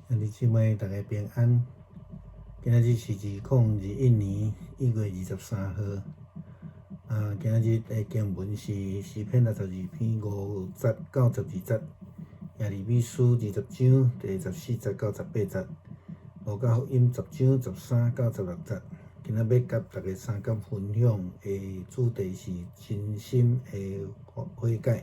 兄弟姊妹，大家平安。今仔日是2021年1月23號。啊，今仔日的經文是詩篇62篇5節到12節，耶利米書20章第14節到18節，路加福音10章13到16節。今仔欲佮大家相共分享的主題是真心的悔改。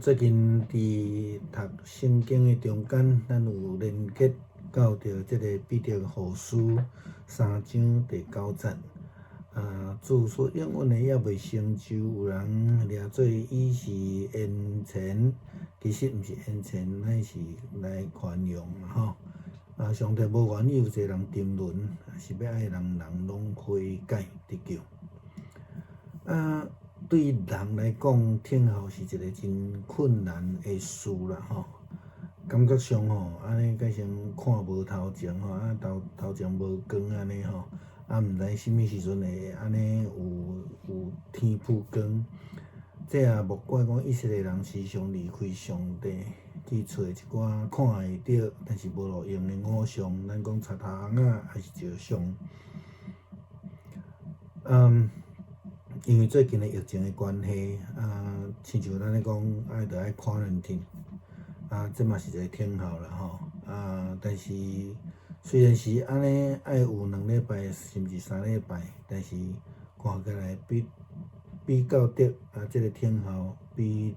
最近佇讀聖經的中間，咱有連結到著這个彼得後書三章第九節。啊，主所應允的猶未成就，有人掠做伊是延遲，其實毋是延遲，乃是來寬容吼。啊，上帝無願意有一个人沉淪，是欲愛人人攏悔改得救。啊，對人來講，等候是一个真困難的事啦吼。感覺上吼，按呢改成看無頭前吼，啊頭頭前無光按呢吼，啊毋知啥物時陣會按呢有天曝光。這也莫怪講以色列人時常離開上帝，去揣一寡看會著，但是無路用的偶像，咱講賊頭翁仔，抑是石像。因為最近的疫情的關係，啊，親像咱咧講，愛著愛 quarantine，啊，這嘛是一個等候啦吼，啊，但是雖然是按呢，愛有2禮拜甚至3禮拜，但是看起來比較得啊，這個等候比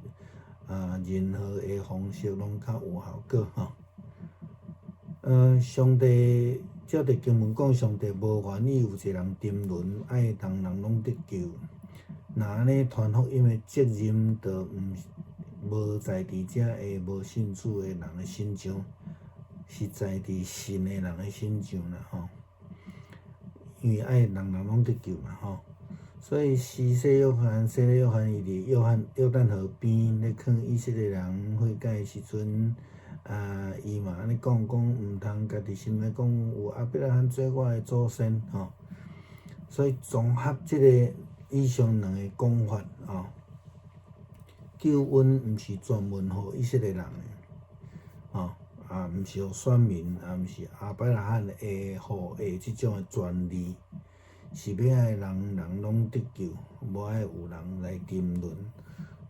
啊任何的方式攏較有效果吼。上帝照佇經文講，上帝無願意有一個人沉淪，愛人人攏得救。若按呢傳福音的責任，就毋無在佇遮个無信主的人的身上，是在佇信的人的身上啦吼。因為愛人人攏得救嘛吼，所以施洗約翰、洗禮約翰伊佇約翰約旦河邊咧勸以色列人悔改的時陣，啊，伊嘛按呢講講，毋通家己心內講有亞伯拉罕做我的祖先吼。所以綜合這个以上兩个講法吼，救恩毋是專門予以色列人的，吼，也毋是予選民，也毋是亞伯拉罕的後裔這種的權利，是欲愛人人攏得救，無愛有人來沉淪。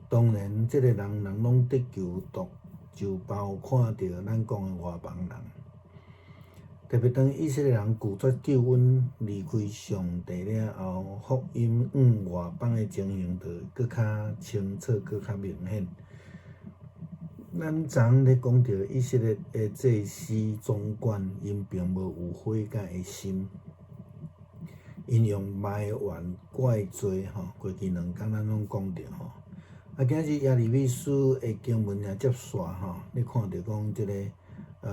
當然，這个人人攏得救，就包括著咱講的外邦人。特別當以色列人拒絕救恩，離開上帝了後，福音往外邦的情形就閣較清楚、閣較明顯。咱昨昏咧講著以色列的祭司總管，𪜶並無有悔改的心，𪜶用埋怨怪罪吼。過去兩工咱攏講著吼。啊，今日耶利米書的經文也接續吼，你看著講這个。𪜶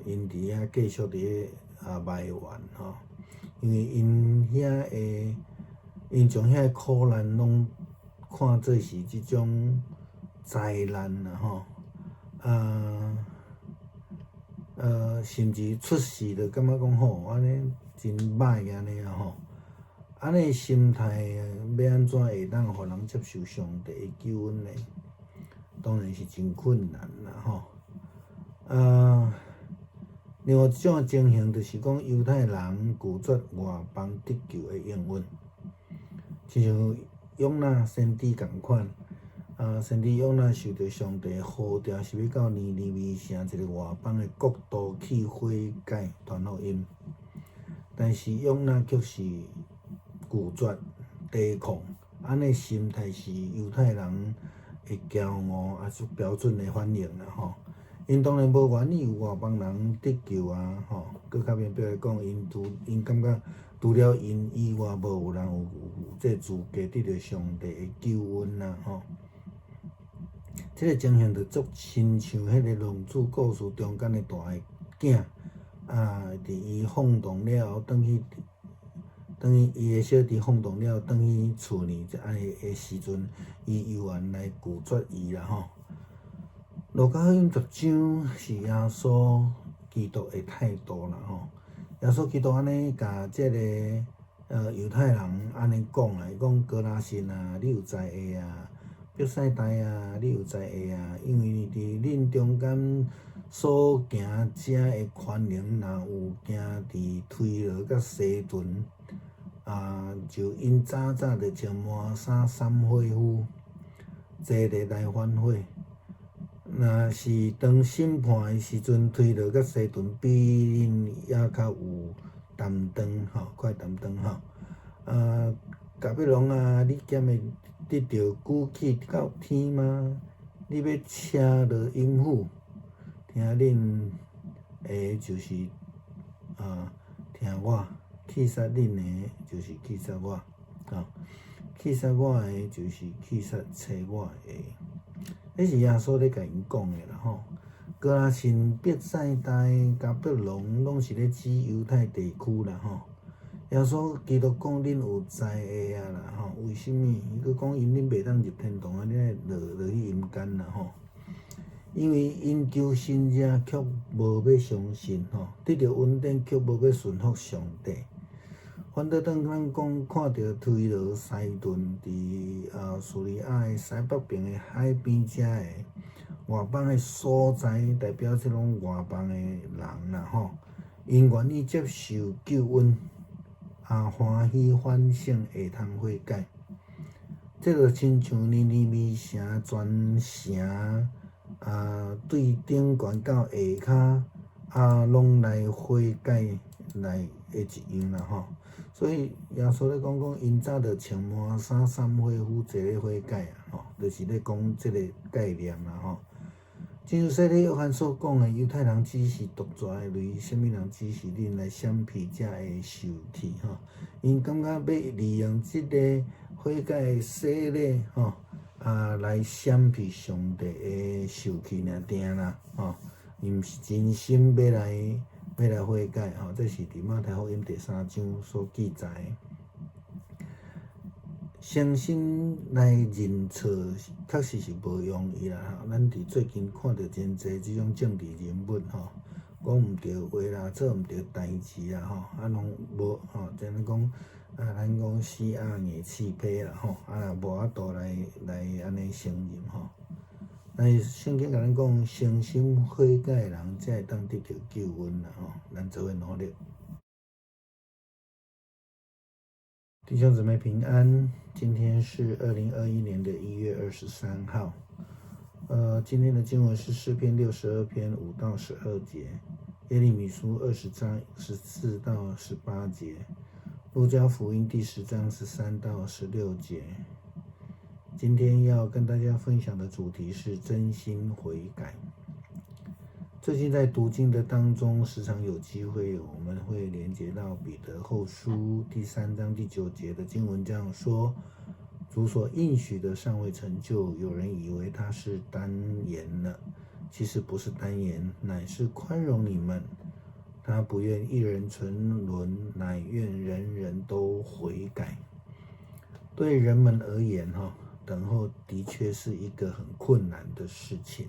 佇遐繼續佇咧啊埋怨吼，因為𪜶遐的，𪜶將遐个苦難攏看做是這種災難啦吼，啊，甚至出事就感覺講吼，按呢真歹按呢啊吼，按呢心態欲按怎會當予人接受上帝的救恩呢？當然是真困難啦吼。啊，另外一種情形就是講猶太人拒絕外邦得救的應允，親像約拿先知仝款，啊，先知約拿受著上帝呼召，是欲到尼尼微城一个外邦的國度去悔改傳福音，但是約拿卻是拒絕抵抗，按呢心態是猶太人的驕傲，也是標準的反應啦吼。𪜶當然無願意有外邦人得救啊！吼，閣較明白來講，𪜶感覺除了𪜶以外，無有人有這資格得著上帝的救恩啊！吼，這个情形就足親像彼个浪子故事中間的大个囝啊，佇伊放蕩了後，轉去轉去伊的小弟放蕩了後，轉去厝裡這按呢的時陣，伊猶原來拒絕伊啦！吼。路加福音十章是耶穌基督的態度啦吼，耶穌基督按呢共這个猶太人按呢講啦，伊講哥拉辛啊，你有災禍啊；伯賽大啊，你有災禍啊，因為佇恁中間所行遮的權能，若有行佇推羅佮西頓，啊，就𪜶早早就穿麻衫捎火夫，齊齊來反悔。若是當審判的時陣，推羅佮西頓比恁猶較有擔當吼，較會擔當吼。啊，迦百農啊，你敢會得著舉起到天嗎？你欲車落陰府？聽恁的，就是啊，聽我；棄殺恁的，就是棄殺我；啊，棄殺我的，就是棄殺差我的。彼是耶穌咧共𪜶講的啦吼。哥拉歆、伯賽大、迦百農，攏是咧指猶太地區啦吼。耶穌基督講恁有災的啊啦吼，為啥物？伊閣講𪜶恁袂當入天堂啊，恁愛落落去陰間啦吼。因為𪜶求神跡，卻無欲相信吼；得著恩典，卻無欲順服上帝。反倒當咱講看著推羅、西頓佇啊敘利亞的西北邊的海邊遮的外邦的所在，代表這種外邦的人啦吼，𪜶願意接受救恩，啊歡喜反省，會通悔改。這就親像尼尼微城全城啊，對頂懸到下跤啊，攏來悔改來的一樣啦吼。所以耶穌咧講講，𪜶早就穿麻衫、捎火夫，齊咧悔改啊，吼，就是咧講這個概念啦吼。正如洗禮約翰所講的，猶太人只是獨蛇的雷，啥物人指示恁來閃避遮的受氣吼？𪜶感覺欲利用這個悔改的洗禮吼，啊來閃避上帝的受氣爾定啦，吼，伊毋是真心欲來悔改吼，這是佇馬太福音第三章所記載的。誠心來認錯，確實是無容易啦。咱佇最近看著真濟這種政治人物吼，講毋對話啦，做毋對代誌啦吼，啊攏無吼，怎樣講啊？咱講死鴨硬刺批啦吼，啊無法度來按呢承認吼。但是聖經共咱講，誠心悔改的人才會當得著救恩啦吼，咱做伙努力。弟兄姊妹平安，今天是2021年的1月23號。今天的經文是詩篇62篇5到12節，耶利米書20章14到18節，路加福音第10章13到16節。今天要跟大家分享的主題是真心悔改。最近在讀經的當中，時常有機會我們會連接到彼得後書第三章第九節的經文，這樣說：主所應許的尚未成就，有人以為他是耽延了，其實不是耽延，乃是寬容你們。他不願一人沉淪，乃願人人都悔改。對人們而言，哈，等候的確是一個很困難的事情。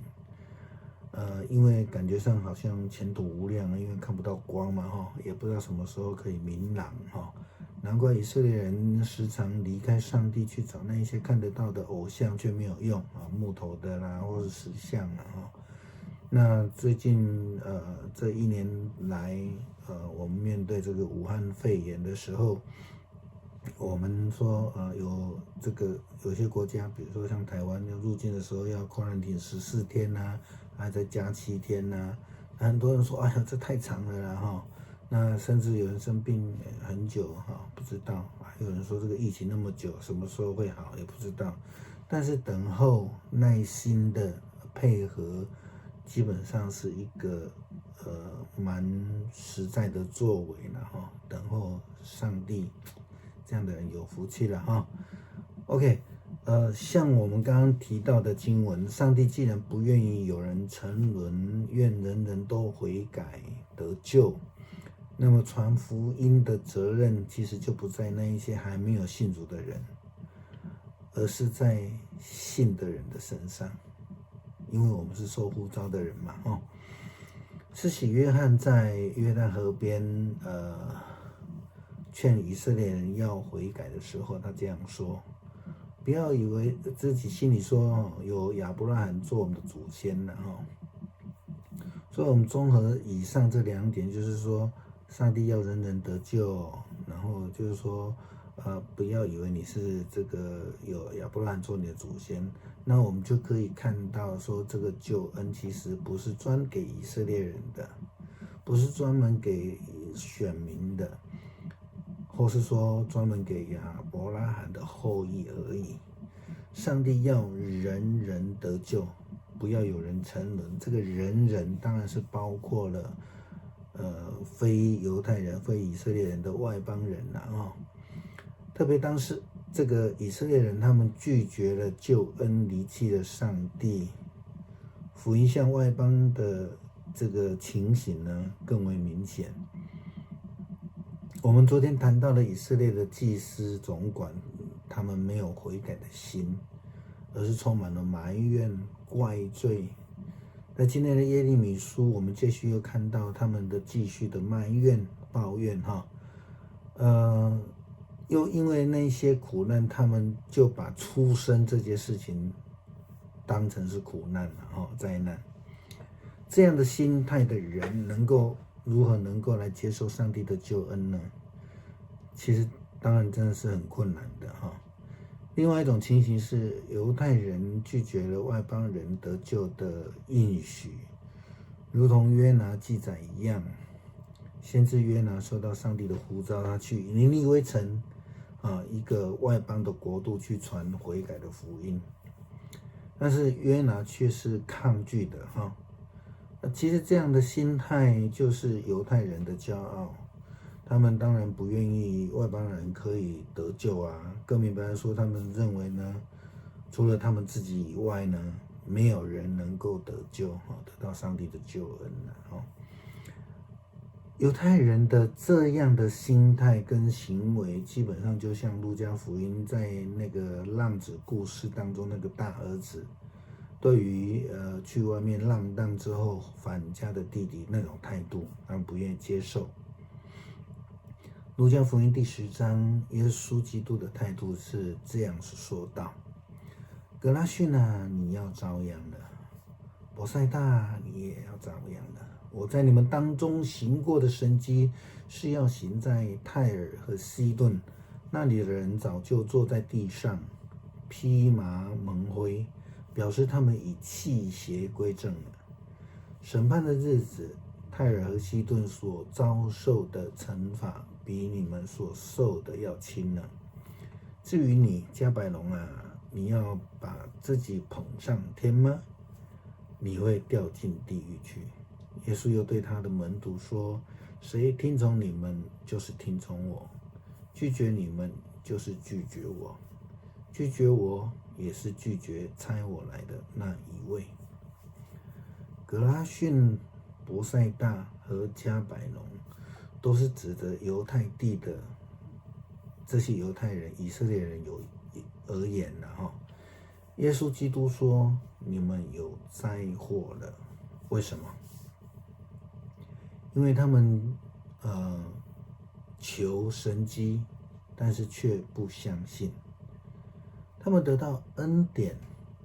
因為感覺上好像前途無量，因為看不到光嘛，哈，也不知道什麼時候可以明朗，哈。難怪以色列人時常離開上帝去找那一些看得到的偶像，卻沒有用啊，木頭的啦，或是石像啦，哈。那最近這一年來，我們面對這個武漢肺炎的時候，我們說有這個有些國家，比如說像台灣，要入境的時候要 quarantine 14天吶，還再加7天吶。很多人說，哎呀，這太長了啦，哈。那甚至有人生病很久，哈，不知道。有人說這個疫情那麼久，什麼時候會好，也不知道。但是等候、耐心的配合，基本上是一個蠻實在的作為了哈。等候上帝，這樣的人有福氣了哈。OK，像我們剛剛提到的經文，上帝既然不願意有人沉淪，願人人都悔改得救，那麼傳福音的責任其實就不在那一些還沒有信主的人，而是在信的人的身上，因為我們是受呼召的人嘛，哦。施洗約翰在約旦河邊，勸以色列人要悔改的時候，他這樣說：不要以為自己心裡說有亞伯拉罕做我們的祖先了，哈。所以，我們綜合以上這兩點，就是說，上帝要人人得救，然後就是說，不要以為你是這個有亞伯拉罕做你的祖先，那我們就可以看到說，這個救恩其實不是專給以色列人的，不是專門給選民的，或是說專門給亞伯拉罕的後裔而已。上帝要人人得救，不要有人沉淪。這個人人當然是包括了，非猶太人、非以色列人的外邦人了啊。特別當時這個以色列人，他們拒絕了救恩，離棄了上帝，福音向外邦的這個情形呢，更為明顯。我們昨天談到了以色列的祭司總管，他們沒有悔改的心，而是充滿了埋怨、怪罪。在今天的耶利米書，我們繼續又看到他們的繼續的埋怨、抱怨，哈，又因為那些苦難，他們就把出生這件事情當成是苦難了，哈，災難。這樣的心態的人，能夠如何能夠來接受上帝的救恩呢？其實當然真的是很困難的，哈。另外一種情形是，猶太人拒絕了外邦人得救的應許，如同約拿記載一樣，先知約拿受到上帝的呼召，他去尼尼微城啊，一個外邦的國度去傳悔改的福音，但是約拿卻是抗拒的哈。其實這樣的心態就是猶太人的驕傲。他們當然不願意外邦人可以得救啊，更明白來說，他們認為呢，除了他們自己以外呢，沒有人能夠得救，哈，得到上帝的救恩了，哈。猶太人的這樣的心態跟行為，基本上就像路加福音在那個浪子故事當中那個大兒子，對於去外面浪蕩之後返家的弟弟那種態度，他們不願意接受。路加福音第10章，耶穌基督的態度是這樣子說道：“格拉遜啊，你要遭殃了；伯賽大，你也要遭殃了。我在你們當中行過的神蹟，是要行在泰爾和西頓，那裡的人早就坐在地上，披麻蒙灰，表示他們已棄邪歸正了。審判的日子，泰爾和西頓所遭受的懲罰，比你們所受的要輕呢。至於你，迦百農啊，你要把自己捧上天嗎？你會掉進地獄去。耶穌又對他的門徒說：誰聽從你們，就是聽從我；拒絕你們，就是拒絕我；拒絕我，也是拒絕差我來的那一位。格拉遜、伯賽大和迦百農，都是指的猶太地的這些猶太人、以色列人有而言的哈。耶穌基督說：“你們有災禍了。”為什麼？因為他們求神蹟，但是卻不相信；他們得到恩典，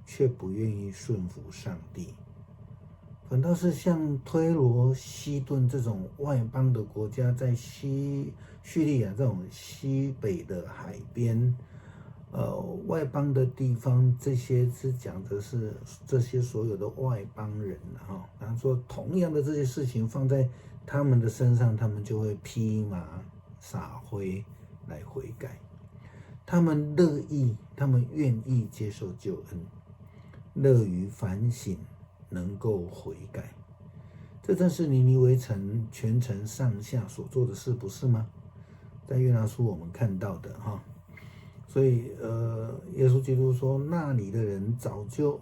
卻不願意順服上帝。反倒是像推羅、西頓這種外邦的國家，在西敘利亞這種西北的海邊，外邦的地方，這些是講的是這些所有的外邦人哈。他說，同樣的這些事情放在他們的身上，他們就會披麻撒灰來悔改。他們樂意，他們願意接受救恩，樂於反省，能夠悔改，這正是尼尼微城全城上下所做的事，不是嗎？在約拿書我們看到的哈，所以耶穌基督說，那裡的人早就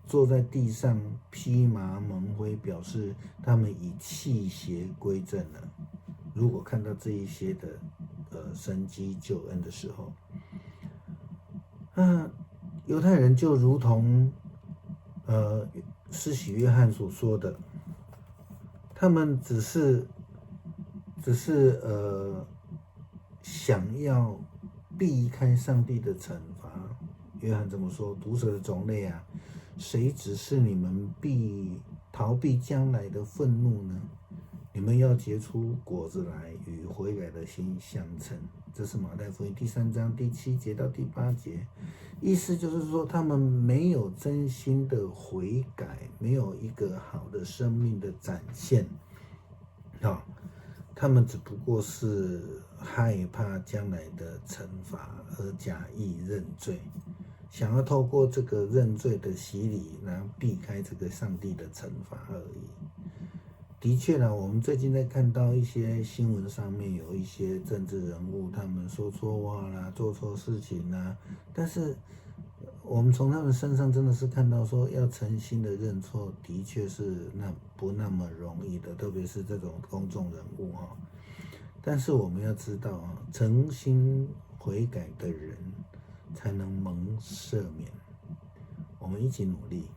坐在地上披麻蒙灰，表示他們已棄邪歸正了。如果看到這一些的神蹟救恩的時候，那猶太人就如同施洗約翰所說的，他們只是想要避開上帝的懲罰。約翰這麼說：毒蛇的種類啊，誰指示你們避逃逃避將來的憤怒呢？你們要結出果子來，與悔改的心相稱。這是馬太福音第三章第七節到第八節，意思就是說，他們沒有真心的悔改，沒有一個好的生命的展現，啊，他們只不過是害怕將來的懲罰而假意認罪，想要透過這個認罪的洗禮，來避開這個上帝的懲罰而已。的確呢，我們最近在看到一些新聞上面有一些政治人物，他們說錯話啦，做錯事情啦，但是我們從他們身上真的是看到說，要誠心的認錯，的確是那不那麼容易的，特別是這種公眾人物哈。但是我們要知道啊，誠心悔改的人才能蒙赦免。我們一起努力。